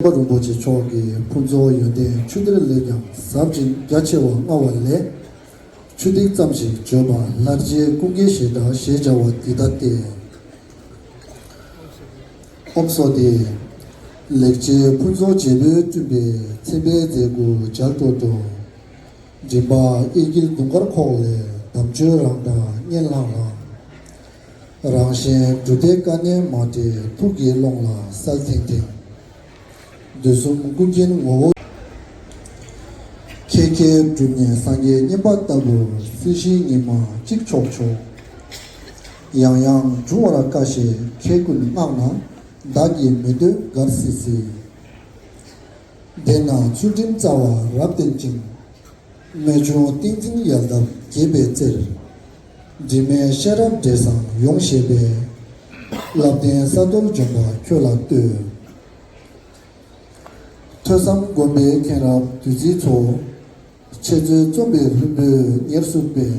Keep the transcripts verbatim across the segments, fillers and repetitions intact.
པ་རིན་པོ་ཆེ་མཆོག་གིས་ཕུན་ཚོགས་ཡོན་ཏན་ཆུ་གཏེར་ལས་ཀྱང་ཟབ་ཅིང་རྒྱ་ཆེ་བ་མངའ་བ་ལས། ཆུ་ཐིགས་ཙམ་ཞིག་བརྗོད་པ་ལྷར་བཅས་ཀུན་དགའི་ཞལ་གྲངས་ཞེས་བྱ་བ་འདི་ལྟ་སྟེ། ཨོ་སོ་སྟེ། ལེགས་བྱས་ཕུན་ཚོགས་བྱེད་པོས་བསྐྲུན་པའི་མཚན་དཔེའི་མཛེས་སྐུ་འཇའ་སྤྲོ་སྤྲོ། མགྲིན་པ་གཡས་འཁྱིལ་དུང་དཀར་ཁོག་ལས་དམ་ཆོས་རང་གྲངས་སྙན་ལྷང་ལྷང་། རང་གཞན་གྲུབ་མཐའི་དཀའ་གནད་མ་བྲལ་ཐུགས་ཀྱི་ཀློང་ལ་གསལ་ཐིང་ཐིང་། དུས་གསུམ་ཀུན་མཁྱེན་ངོ་བོ། ཁྱེད་མཁྱེན་གྲུབ་བརྙེས་སངས་རྒྱས་བསྙེན་པ་ལྟ་བུར་སྲིད་ཞིའི་ཉི་མ་གཅིག་ཆོག་ཆོག། ཡང་ཡང་འབྱུང་བར་དཀའ་ཞེས་ཁྱེད་ཀུན་བསྔགས་ན། བདག་གིས་མི་འདོད་དགར་སྲིད་སྲིད། དེས་ན་ཚུལ་ཁྲིམས་རྩ་བ་རབ་བརྟན་ཅིང་། རྨད་བྱུང་ཏིང་འཛིན་ཡལ་འདབ་རྒྱས་པའི་རྩེར། དྲི་མེད་ཤེས་རབ་འབྲས་བཟང་ཡོངས་བཞད་པའི། བསླབ་ལྡན་ས་རྡོར་འཇོམས་པ་ཁྱོད་ལ་བསྟོད། ཐོས་བསམ་སྒོམ་པའི་མཁྱེན་རབ་བདུད་རྩིའི་མཚོ། འཆད་རྩོད་རྩོམ་པའི་ལྷུན་པོས་ཉེར་བསྲུབས་པའི།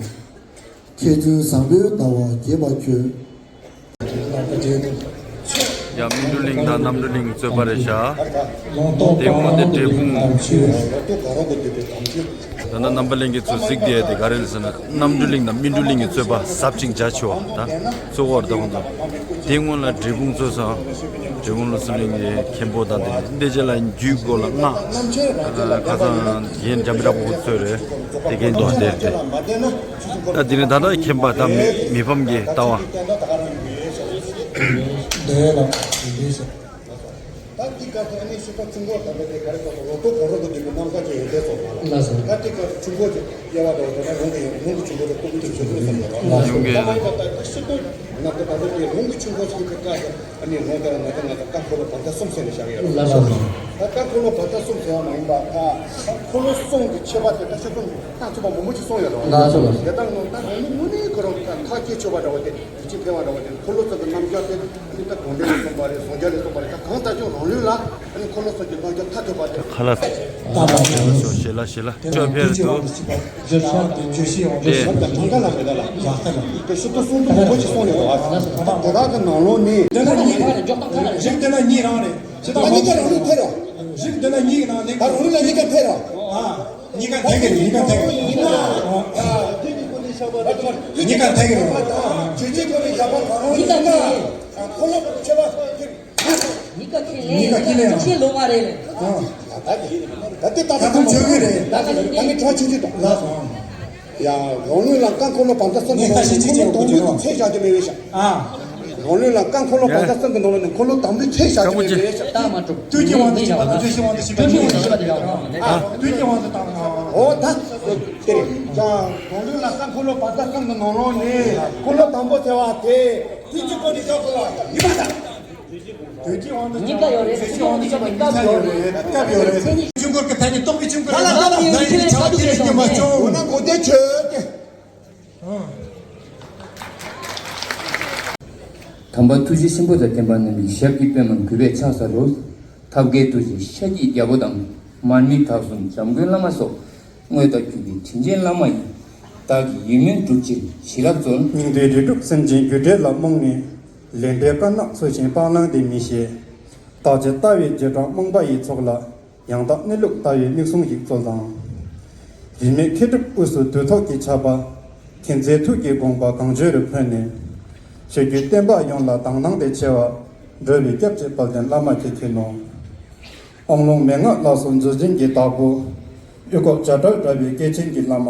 མཁས་བཙུན་བཟང་པོའི་ཟླ་བ་རྒྱས་པ་ཁྱོད། ཡ་སྨིན་གྲོལ་གླིང་དང་རྣམ་གྲོལ་གླིང་གི་རྩོད་པ་རེད་བཞག་དེ་སྔོན་དེ་འབྲས་སྤུངས། ད་ནི་རྣམ་པ་ལྷན་རྒྱས་ཚོ་གཟིགས་བསྡད་དེ་ག་རེ་རེད་ཟེར་ན། རྣམ་གྲོལ་གླིང་དང་སྨིན་གྲོལ་གླིང་གི་རྩོད་པ་ཟབ་ཅིང་རྒྱ་ཆེ་བ་ད་གཙོ་བོར་ད་ཁོང་ཚོ་དེ་སྔོན་ལ་འབྲས་སྤུངས་རྩོད་སོང་། འབྲས་སྤུངས་ལོ་གསར་གླིང་གི་མཁན་པོ་དང་དེ་འདི་རྗེས་ལ་རྒྱུད་སྐོར་ལ་སྔགས་ཁ་སང་གཞན་འཇམ་དཔལ་དྲག་པོ་རྩོད་རེད་དེ་གན་དུ་བསྡད་དེ། ད་དེ་ནི་ད་ལྟ་མཁྱེན་པ་དང་མི་མི་ཕམ་གྱི་ལྟ་བ། འདོད་ལ་འདོད་ཟེར། ད་འདི་ག་ཚོད་ནི་སྲིད་པ་ཆུང་གོ་དམ་པའི་དེ་ག་རེ་ཚོགས་ལོ་ཏོག་གོ་རོ་གོ་དུས་ཀྱི་རྣམ་ཐར་གྱི་ཡོན་ཏན་ཚོགས་མ་ལ། ལགས་སོ། ད་འདི་ག་ཚོད་ཆུང་གོ་ཅིག་དབྱེ་བ་འདྲ་བོ་དེ་ན་ལུང་གི་ཡོན་ལུང་གི་ཆུང་གོ་དེ་ལྟོ་གོ་དུས་ཆུང་གོ་ཡོད་ས་མེད་རོ། ལགས་སོ། ཡོང་གི་ད་མ་ཡིན་པ་ད་ད་ཤི་ཏོ་ན་ད་ད་ད་དེ་ལུང་གི་ཆུང་གོ་ཞིག་གི་ཀ་ད་ཨ་ནི་ལུང་དེ་ན་ད་ང་ད་ཀ་ཁོ་ལ་བར་ཐག་གསུམ་ཟེར་ནས་བཞག་ཡོད་རོ། ལགས་སོ། ད་ཀ་ཁོ་ལ་བར་ཐག་གསུམ་ཟེར་བ་མ་ཡིན་པ་ད་ཁོ་ལ་གསུམ་གྱི་ཆེ་བ་དེ་ད་ཤི་ཏོ་ད་ཚོད་པ་མང་པོ་ཅིག་སོང་ཡོད་རོ། ལགས་སོ་ལགས་སོ། དེ་ད་ནང་ད་རང་ལུགས་དངོས་གནས་ཁོ་རང་ད་ཁ་སྐྱེ་ཆོད་པ་འདྲ་བོ་དེ། དེ་ཅི་ཕལ་བ་འདྲ་བ་དེ་འཁོར་ལོ་ཚོགས་ཀྱི་རྣམ་གཞག་དེ་ནི་ད་དགོངས་འགྲེལ་ལས་གསུངས་པ་རེད། གཟུངས་སྐར་ལས་གསུངས་པ་རེད། ད་གང་ལྟར་ཀྱང་རང་ལུགས་ལ་ཨ་ནི་འཁོར་ལོ་ཚོགས་ཀྱི་རྣམ་གཞག་མཐའ་ཐུག་པ་དེ། ཁ་ལག་ཁ་ལག་ཞེ་ལ་ཞེ་ལ་ཅོ་ཕེར་དུ། ཏེ། དེ་ཤུ་ཏོ་གསུང་དུ་མང་པོ་ཅིག་གསུངས་ཡོད་པ། ད་དེ་དག་གི་ནང་ལོགས་ནས། དེ་ལ་གཉིས། རིགས་དེ་ལ་གཉིས་རང་ལུགས་ཐེ་རོ། རིགས་དེ་ལ་གཉིས་ཀྱི་ནང་ནས། ད་རང་ལུགས་ལ་གཉིས་ཀ་ཐེ་རོ། ཨ། གཉིས་ཀ་ཐེ་གི་རེད། གཉིས་ཀ་ཐེ་གི་རེད། གཉིས་ཀ་ཐེ་གི་རེད། ཇི་ཅི་ཁོ་ནི་ཞག་པ་གང་རུང་ཡིན་ན། ཁོ་ལོ་ཆེ་བ་ཁྱེད། གཉིས་ཀ་ཁྱེད་ལས། གཉིས་ཀ་ཁྱེད་ལས་ཡང་ཁྱེད་ལོ་མ་རེད་ལས། ཨ། ད་དེ་ད་ད་ཁོ་ཆོས་གི་རེད། ད་ད་ངས་གྲོགས་ཆུང་ཆུང་དང་། ལགས་སོ། ཡ། རང་ལུགས་ལ་ཀ་ཁོ་ལོ་བར་ཐག་གསུམ་གྱི་ནང་ནས་འཁོར་ལོ་དང་པོའི་ཚེ་བཞག་རྒྱུ་མེད་པའི་ཤ། ཨ། རང་ལུགས་ལ་ཀ་འཁོར་ལོ་བར་ཐག་གསུམ་གྱི་ནང་ནས་འཁོར་ལོ་དང་པོའི་ཚེ་བཞག་རྒྱུ་མེད་པའི་ཤ། ད་མ་གྲུབ། ལྟོས་ཀྱི་དབང་དུ་བྱས་པ་དང་། ལྟོས་ཀྱི་དབང་དུ་བྱས་པ་དེ་ཡག་རང་། ཨ། ལྟོས་ཀྱི་དབང་དུ་བཏང་། འོ་ད། དེ་རེད། ཀ་འཁོར་ལོ་བར་ཐག་གསུམ་གྱི་ནང་ལོགས་ནས་འཁོར་ལོ་དང་པོ་ཟེར་བ་དེ། དེ་གཅིག་པོ་ནི་ཀ་འཁོར་ལོ་ཡིན་པ་དང་། གཉིས་ཀ་ཡོད་རེད། གཉིས་ཀ་ཡོད་རེད། སྐབས་ཡོད་རེད། སྐབས་ཡོད་རེད། ཆུང་འཁོར་གྱི་ཐད་ནས་རྟོགས་པའི་ཆུང་འཁོར་ལ་ལ་ཡིན་ཆ་ཁྱེད་ཀྱི་སྙོམས་པ་ཅུང་། འོ་ན་གོ་བདེ་ཆོས་ཏེ། དམ་པ་ཐུགས་རྗེ་ཆེན་པོ་དང་ལྡན་པ་རྣམས་ཀྱི་ཞབས་ཀྱི་པདྨར་གུས་པས་ཕྱག་འཚལ་ལོ། ཐབས་མཁས་ཐུགས་རྗེ་ཤཱཀྱའི་རྒྱལ་པོ་དང་། མར་མི་དྭགས་གསུམ་འཇམ་མགོན་བླ་མ་སོགས། དངོས་དང་བརྒྱུད་པའི་དྲིན་ཅན་བླ་མ་ཡིས། བདག་གི་ཡིད་སྨོན་འགྲུབ་ཕྱིར་ཞི་ལྷག་སྩོལ། སྙིགས་དུས་དུས་དྲུག་སེམས་ཅན་རྒྱུ་འབྲས་ལ་རྨོངས་ནས། ལས་འབྲས་དཀར་ནག་འཚོལ་ཞིང་སྤང་བླང་དེ་མི་ཤེས། བརྟག་དཔྱད་ལྟ་བའི་རྗེས་འབྲང་རྨོངས་པ་ཡི་ཚོགས་ལ། ཡང་དག་གནས་ལུགས་ལྟ་བའི་མིག་ཟུང་ཞིག་སྩོལ་དང་། རིས་མེད་མཁས་གྲུབ་དབུས་སུ་དུས་ཐོག་གི་ཆར་པ། མཁྱེན་བརྩེ་ཐུགས་ཀྱི་དགོངས་པ་གང་བྱོའི་རུ་འཕོས་ནས། ཆོས་བརྒྱུད་བསྟན་པ་ཡོངས་ལ་དག་སྣང་དང་བཅས་པ། འགྲོ་བའི་སྐྱབས་གཅིག་དཔལ་ལྡན་བླ་མ་ཁྱེད་མཁྱེན་ནོ། དབང་ལུང་མན་ངག་ལ་སོགས་མཛོད་འཛིན་གྱི་བདག་པོ། དབུ་དཀར་བྱ་བྲག་འདྲ་བའི་སྐྱེས་ཆེན་གྱི་བླ་མ།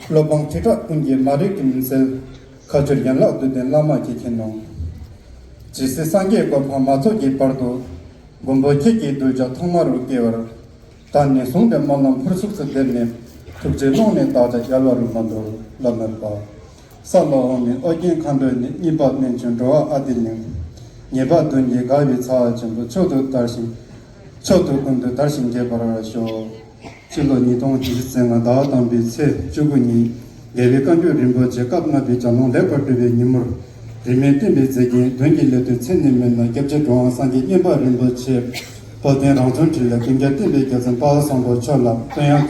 སློབ་དཔོན་ཁྲི་ཕྲག་ཀུན་གྱི་མ་རིག་གི་མུན་སེལ། ཁ་སྦྱོར་ཡན་ལག་བདུད་ལྡན་བླ་མ་ཁྱེད་མཁྱེན་ནོ། ཇི་སྲིད་སངས་རྒྱས་གོ་འཕང་མ་ཐོབ་ཀྱི་བར་དུ། མགོན་པོ་ཁྱེད་ཀྱི་གདུལ་བྱ་ཐོག་མ་རུ་སྐྱེ་བར། ད་ནས་བཟུང་སྟེ་སྨོན་ལམ་ཕུར་ཚུགས་སུ་འདེབས་ནས། ཐུགས་རྗེའི་ཀློང་ནས་བདག་ཅག་རྒྱལ་བ་རུ་མ་འདོར་ལ་མོས་པ། ས་ལ་འོག་མིན་ཨོ་རྒྱན་མཁའ་འགྲོ་ནས། གཉིས་པ་རྨད་བྱུང་འགྲོ་བ་ཨ་ཏི་གླིང་། ཉེས་པ་བདུན་གྱིས་དགའ་བའི་ཚ་བ་ཆེན་པོ། མཆོག་ཏུ་དར་ཞིང་། མཆོག་ཏུ་ཀུན་ཏུ་དར་ཞིང་རྒྱས་པར་ཤོག། སྤྱི་ལོ་ཉིས་སྟོང་ཉི་ཤུ་རྩ་ལྔ་ཟླ་བ་དང་པོའི་ཚེས་བཅུ་དགུ་ཉིན། རྒྱལ་བའི་བཀའ་འགྱུར་རིན་པོ་ཆེ་སྐབས་ལྔ་པའི་ལྗགས་ལུང་ལེགས་པར་གྲུབ་པའི་ཉིན་མོར། རིས་མེད་བསྟན་པའི་མཛེས་རྒྱན་བདུན་གྱི་སླད་དུ་མཚན་ནས་སྨོས་ན་སྐྱབས་རྗེ་གྲུབ་དབང་སངས་རྒྱས་བསྙེན་པ་རིན་པོ་ཆེ། དཔལ་ལྡན་རང་བྱུང་ཁྲི་ལས་ཀུན་ཁྱབ་བསྟན་པའི་རྒྱལ་མཚན་དཔལ་བཟང་པོ་མཆོག་ལ་བསྟོད་དབྱངས་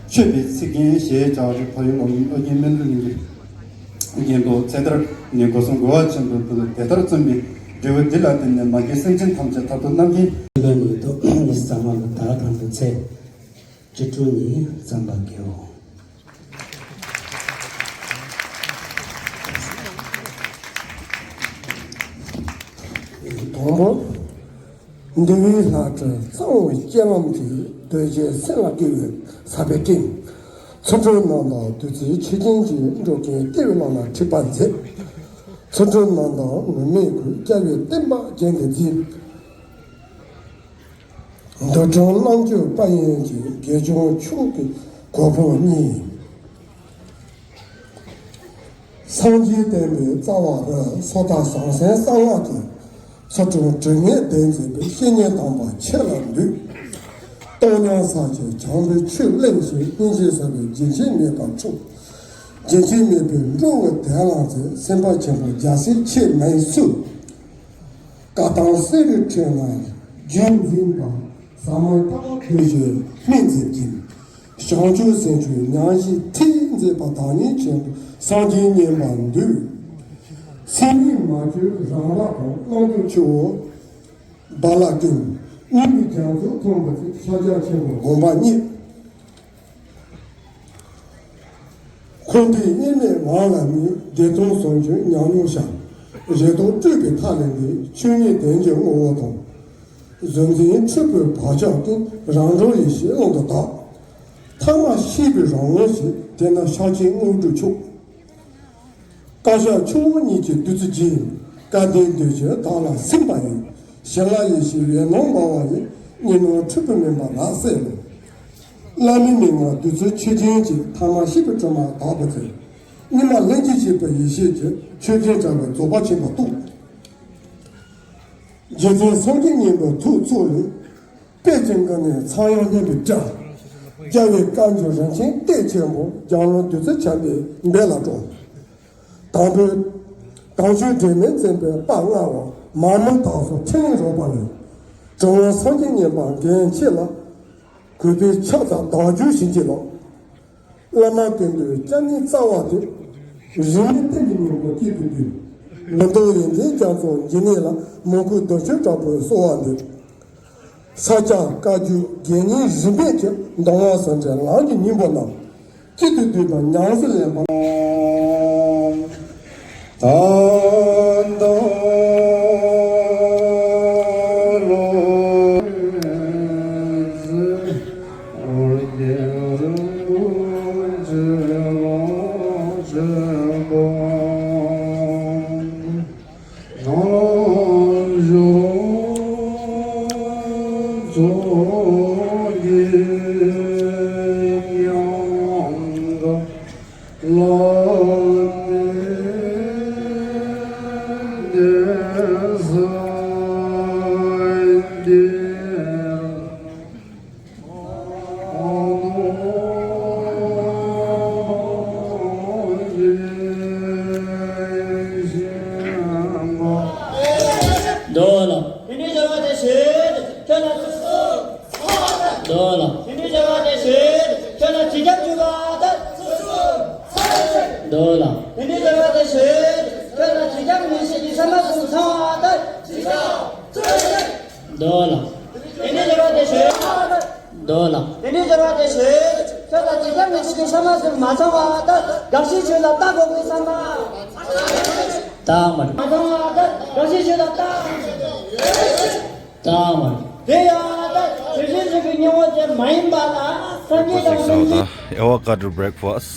མཆོད་པའི་ཚིག་རྒྱན་ཞེས་བྱ་བ་རེད། ཕ་ཡུལ་ལོ་ངོ་ཨོ་རྒྱན་སྨན་རི་གླིང་གི་རྒན་པོ་ཚེ་ཐར་ནས་སྒོ་གསུམ་གོ་བ་ཆེན་པོའི་བུ་ལ་དེ་ལྟར་བརྩམས་པའི་འབྲས་བུ་འདི་ལ་བརྟེན་ནས་མ་གི་སེམས་ཅན་ཐམས་ཅད་མཐར་ཐུག་རྣམ་མཁྱེན། ཚེ། སྤྱི་སྤྲུལ་ནས་བརྩམས་པ་དགེའོ། དང་པོ། འདུལ་བའི་ལྷ་ཁྲིད་གཙང་བོའི་སྤྱན་ལམ་གྱི་གདུལ་བྱའི་སེམས་ལ་བསྐུལ་བའི་ས་པཎ་སྤྲིན། ཚུལ་ཁྲིམས་རྣམ་དག་བདུད་རྩིའི་ཆུ་རྒྱུན་གྱིས་འགྲོ་ཀུན་བདེ་བའི་ལམ་ལ་ཁྲིད་པར་མཛད། ཚུལ་ཁྲིམས་རྣམ་དག་ངུར་སྨྲིག་གུས་རྒྱལ་བའི་བསྟན་པ་རྒྱན་དུ་མཛད། འདུལ་ཁྲིམས་རྣམ་དཔྱོད་དཔལ་ཡོན་གྱི་དགེ་སྦྱོང་མཆོག་གི་གོ་འཕང་བརྙེས། སངས་རྒྱས་བསྟན་པའི་རྩ་བ་རུ་སོ་ཐར་བྱང་སེམས་གསང་སྔགས་ཀྱི་ཚུལ་ཁྲིམས་དྲི་ངད་ལྡན་མཛད་པའི་བཤེས་གཉེན་དམ་པ་ཁྱེད་ལ་འདུད། སྟོང་ཉིད་ས་ཆེན་བྱམས་པའི་ཆོས་གླེང་ཞིང་སྙིང་རྗེ་ཟབ་པའི་རྒྱུན་ཆད་མེད་པར་འཁྲུངས། རྒྱུན་ཆད་མེད་པའི་འགྲོ་བའི་དལ་བ་མཛད། སེམས་དཔའ་ཆེན་པོ་རྒྱལ་སྲས་ཁྱེད་མ་ཡིན་སུ། བཀའ་ཐང་གསེར་གྱི་ཕྲེང་ལ་རྒྱུན་འཛིན་པ། ཟབ་མོ་ལྟ་བ་ཐོས་བཞིན་སྨིན་མཛད་ཅིང་། བྱང་ཆུབ་སེམས་མཆོག་ཉམས་བཞེས་ཐིག་མཛད་པ། བདག་ཉིད་ཆེན་པོ་སངས་རྒྱས་མཉན་པར་འདུད། སེམས་ཉིད་མ་བཅོས་རང་རག་གོ། རྣམ་འགྱུར་ཆུ་བོ་སྦ་ལ་ཀུན། གཉིས་པའི་རྒྱ་མཚོ་འཐུང་བ་ཅིག་ཤཱཀྱ་ཆེན་པོའི་དགོངས་པ་རྙེད། འཁོར་འདས་དབྱེར་མེད་ངང་ལ་ནི། བདེ་སྟོང་ཟུང་འཇུག་ཉམས་མྱོང་ཤར། རེ་དོགས་སྤྲོས་པའི་མཐའ་ལས་འདས། ཆོས་ཉིད་བདེན་བཞིའི་ངོ་བོ་དང་། གཟུང་འཛིན་འཁྲུལ་པའི་བག་ཆགས་ཀུན། རང་གྲོལ་ཡེ་ཤེས་ཀློང་དུ་དག། ཐ་མ་ཤེས་པའི་རང་ངོ་ཞིག་དེ་ནི་ཤཱཀྱའི་དངོས་གྲུབ་མཆོག། བཀའ་ཤག་ཆུ་བོ་གཉིས་ཀྱི་བདུད་རྩི་ལྗིད། སྐལ་ལྡན་འདུས་བྱས་བདག་ལ་སིམ་པ་ཡིས། ཞི་ལྷག་ཡེ་ཤེས་འོད་སྣང་འབར་བ་ཡིས། གཉིས་སྣང་འཁྲུལ་པ་མིན་པ་རབ་གསལ་ལོ། བླ་མའི་མན་ངག་བདུད་རྩིའི་ཆུ་རྒྱུན་གྱིས། ཐ་མ་ཤེས་པའི་དྲི་མ་དག་པའི་ཚེ། གཉིས་སྨྲ་ལྷན་ཅིག་སྐྱེས་པའི་ཡེ་ཤེས་ཀྱིས། ཆོས་ཀུན་བྲལ་བའི་རྫོགས་པ་ཆེན་པོ་རྟོགས། རྗེ་བཙུན་སངས་རྒྱས་མཉན་པའི་ཐུགས་ཚོགས་ལས། དཔལ་ཀུན་དགའ་ནས་ཚངས་དབྱངས་སྙན་པའི་སྒྲ། རྒྱལ་བའི་བཀའ་འགྱུར་རིན་ཆེན་གཏེར་ཆེན་པོ། ལྗང་ལོ་བདུད་རྩི་ཆར་པའི་འབེབས་ལ་སྤྲོ། དང་པོའི། དྭངས་བཅུད་དྲི་མེད་འཛིན་པའི་དཔལ་མངའ་བ། མར་མེ་དྭགས་སོགས་ཕྲིན་ལས་རོལ་པ་ལས། གྲུབ་དབང་སངས་རྒྱས་མཉན་པ་རྒན་ཁྱེད་ལ། གུས་པས་ཕྱག་འཚལ་བདག་རྒྱུད་བྱིན་གྱིས་རློབས། བླ་མ་ཀུན་འདུས་སྐྱབས་གནས་རྩ་བ་སྟེ། རིས་མེད་བསྟན་པའི་སྙིང་པོ་གཅིག་ཏུ་བསྡུས། མི་ལྡོག་ཡོན་ཏན་རྒྱ་མཚོ་འབྱིན་གནས་ལ། མོས་གུས་གདུང་ཤུགས་དྲག་པོས་གསོལ་བ་འདེབས། ས་སྐྱ་བཀའ་བརྒྱུད་དགེ་བསྙེན་རིས་མེད་ཀྱི། མདོ་སྔགས་ཟུང་འབྲེལ་ལམ་གྱི་སྙིང་པོ་རྣམས། གཅིག་ཏུ་བསྡུས་པ་ཉམས་སུ་ལེན་པ། ད་ལྟ་ལོ། ཨོ་རྒྱན་རིན་པོ་ཆེ་ལ་ཆེན་པོ། ནམ་ཞག་ཚོགས་ཀྱི་ཡང་དག་ལ་ནི་འདི་ས་འདི། འདོད་ལ། དེ་ནས་སྦྱོར་བ་དེ་བྱེད། ཁྱོད་ལ། འདོད་ལ། དེ་ནས་སྦྱོར་བ་དེ་བྱེད། ཁྱོད་ལ་ཇི་ལྟར་འཇུག་པ་ལྟར། འདོད་ལ། དེ་ནས་སྦྱོར་བ་དེ་བྱེད། ཁྱོད་ལ་ཇི་ལྟར་མི་ཤེས་ཀྱི་ས་མ་སུ་ཚང་བ་ལྟར། འདོད་ལ། དེ་ནས་སྦྱོར་བ་དེ་བྱེད། འདོད་ལ། དེ་ནས་སྦྱོར་བ་དེ་བྱེད། ཁྱོད་ལ་ཇི་ལྟར་མི་ཤེས་ཀྱི་ས་མ་སུ་མ་ཚང་བ་ལྟར། དགག་བྱའི་ཆོས་ལ་ལྟ་དགོས་པའི་ས་མ། ལྟ་མ། མ་ཚང་བ་ལྟར། དགག་བྱའི་ཆོས་ལ་ལྟ། ལྟ་མ། དེ་ཡང་ལྟ། དེ་བཞིན་གཤེགས་པའི་སྙིང་པོ་དེ་མ་ཡིན་པ་ལ་སངས་རྒྱས་དང་། Avocado breakfast.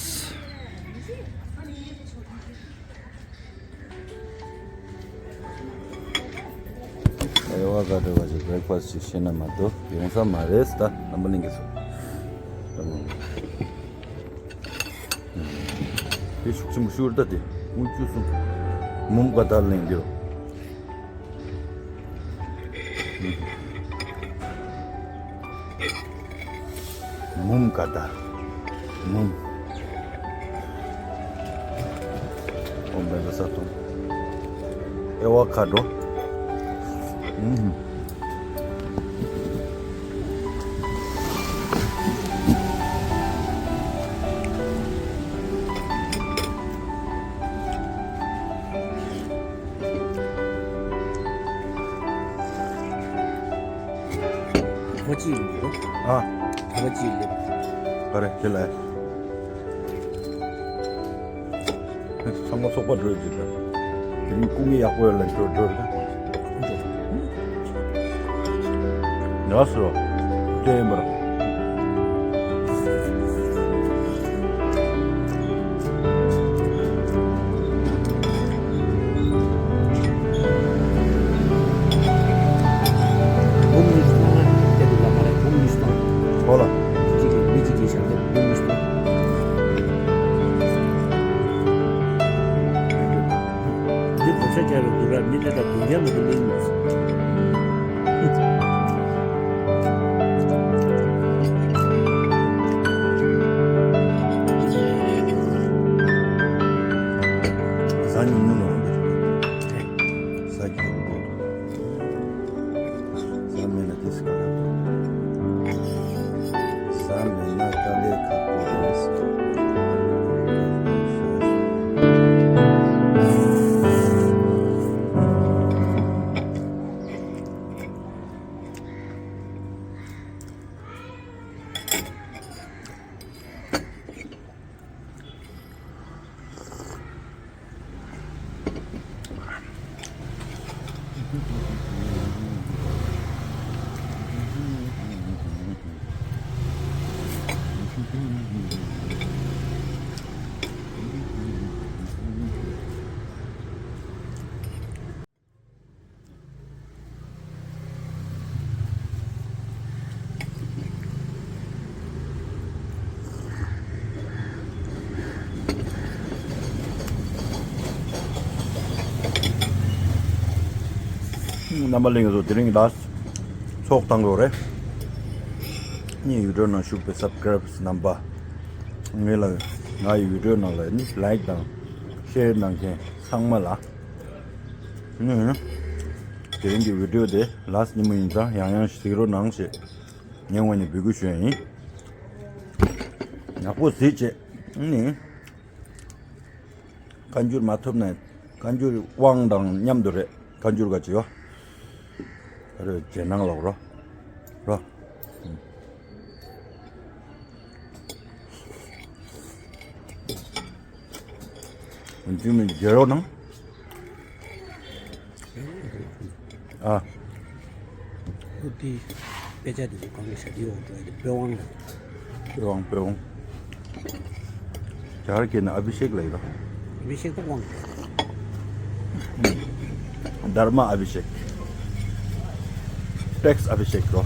Avocado breakfast ཅིག་ཤེས་ན་མ་གཏོགས་ཡོང་ས་མ་རེད་ད། རྣམ་པ་གླིང་གི་སོ། དེ་ཤུགས་ཆེན་པོ་ཤུར་ད་དེ་དབུ་ཁྱུད་གསུམ། མུམ་ག་དར་ལེན་རྒྱུ། མུམ་ག་དར། མུམ། ཨོམ་བན་ད་ས་ཏོང་། ཨེ་ཝ་ཁ་ཌོ། ཨུམ། གྲྭ་པ་གཅིག་ཡོད་འདུག་ཨ། གྲྭ་པ་གཅིག་སླེབས། ག་རེ་དེ་ལ། ཚང་མ་ཚོགས་པ་འགྲོ་ཡོད་ཀྱི་རེད། དེ་རིང་སྐུ་ངལ་ཡག་པོ་ཡོད་ལ་འགྲོ་འགྲོ་རེད། ཡག་སོ། ལྟད་མོ་ར། འབུམ་གཉིས་སྟོང་ལ་སྟེར་དགོས་ལ་མ་རེད། འབུམ་གཉིས་སྟོང་། ཧོ་ལ། གཅིག་གིས་མི་གཅིག་གིས་བཞག་ནས་འབུམ་གཉིས་སྟོང་། འདི་བག་ཆགས་རྒྱག་རེད་འདུག་ར། མི་དེ་དང་བདུན་བརྒྱ་མ་གཏོགས་མིན། ཟ་ཉུང་ཉུང་ལ་འོང་གི་རེད། ཟ་རྒྱུ་འདུག་ཟ་མེད་ན་དེ་སི་ཀ་ལ། ཟ་མེད་ན་དཀའ་ལས་ཁག་པོ་རེད། རྣམ་པ་ལྷན་རྒྱས་ཚོ། དེ་རིང་ལ་ཚོགས་བཏང་དགོས་རེད། ངའི་ཡུ་ཊུབ་ནང་བཞུགས་པའི་སབ་སི་ཀ་རེབ་རྣམ་པ། ངའི་ལ་ང་ཡི་ཡུ་ཊུབ་ནང་ལ་ནི་ལའིཀ་དང་ཤེར་གནང་མཁན་ཚང་མ་ལ། ནི། དེ་རིང་གི་བི་ཌིའོ་དེ་ལ་སི་ཉིན་མོ་ཡིན་ཙང་ཡང་ཡང་གཟིགས་རོགས་གནང་ཞེས་ངའི་ངོས་ནས་འབོད་སྐུལ་ཞུ་ཡ་ཡིན། ཡག་པོ་གཟིགས་བྱས་ནི། བཀའ་འགྱུར་མ་ཐུབ་ན་བཀའ་འགྱུར་དབང་དང་མཉམ་དུ་རེད། བཀའ་འགྱུར་ག་ཅི་ཡོད་རེད། རྗེས་གནང་ལོག་རོ། རོ། འཛིན་མི་རྒྱལ་རོགས་གནང་། ཨ། ཨུ་ཏི། དཔེ་ཆ་དེ་ཚོ་གང་ལ་ཞབས་ཀྱི་འོག་འགྲོ་ཡ་དེ་པོད་དབང་ལ། པོད་དབང་། པོད་དབང་། རྒྱ་གར་སྐད་ནས་ཨ་བྷི་ཤེག་ལབ་ཡོད་ར། ཨ་བྷི་ཤེག་ད་དབང་། དྷརྨ་ཨ་བྷི་ཤེག། ཊེགས་ཨ་བྷི་ཤེག་རོ།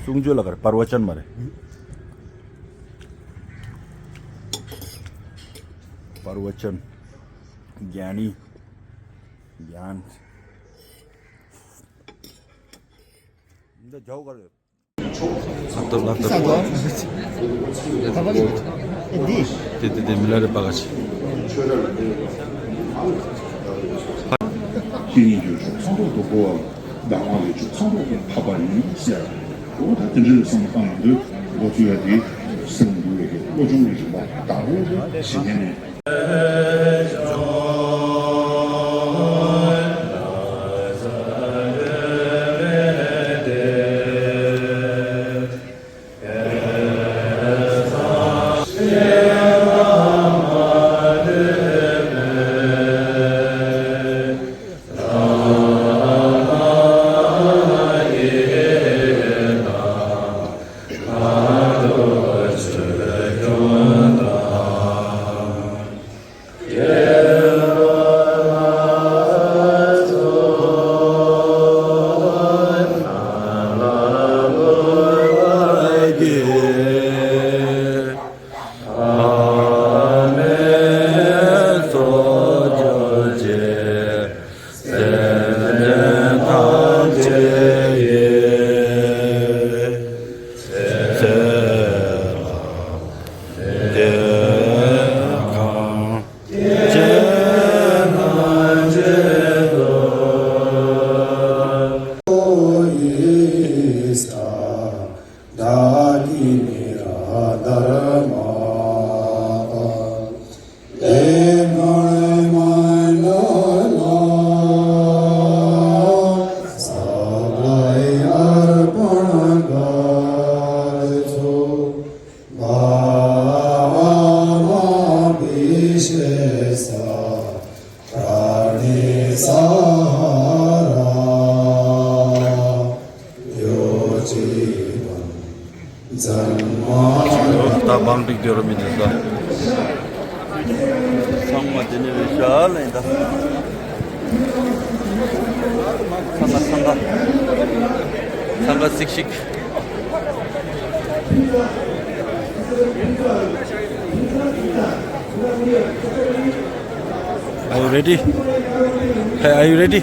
གསུང་ཆོས་ལ་ག་རེ། པར་ཝ་ཅན་མ་རེད། པར་ཝ་ཅན། གྱན་ནི། གྱན། འདི་རྒྱའུ་ག་རེ། ལག་ཏུ་ལག་ཏུ། དེ་དེ་དེ་མི་ལ་རེ་པ་ག་ཆེ། ཤེས་ཡོན་རྒྱུ་ཚོགས་ཚང་ཐོག་ཏུ་གོ་བ། བདག་དབང་རིག་གཅོད་ཚང་ཐོག་ཏུ་ཐོབ་པ་ཡིན་ཟེར། འོ་ད་དེ་འདྲའི་བསམ་བློ་བཏང་ཡོང་དུས་འགོ་ཚུགས་ཡ་དེ་སེམས་འདུལ་བའི་བློ་སྦྱོང་གི་རིམ་པ་བདག་པོ་དེ་གཞི་ནས། ད་བང་སྒྲིག་རྒྱུ་རུ་མི་འདུག་ས། ཚང་མ་དེ་ནས་རེད་ཤག་ལ་ཡིན་ད། ཚང་མ་ཚང་མ་ཚང་མ་གཟིགས་ཤིག Are you ready? Hey, are you ready?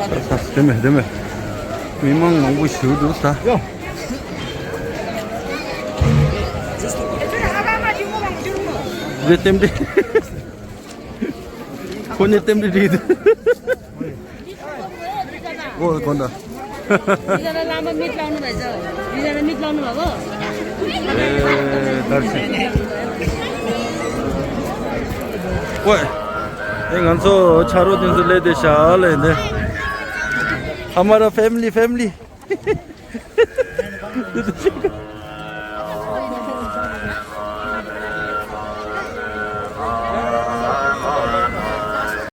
ད་ལྟ་དེ་མེད་དེ་མེད། མི་མང་མང་པོ་ཞིག་འདུག་ད། རེད་རྟེན་འབྲེལ། ཁོ་ནི་རྟེན་འབྲེལ་འགྲིག་འདུག་ཨོ་དགོན་ད། ཨེ་དར་ཞིག་ཨོ། ཨེ་ང་ཚོ་ཆ་རོགས་དེ་ཚོ་སླེབས་བསྡད་ཤག་ལས་འདི། हमारा family family.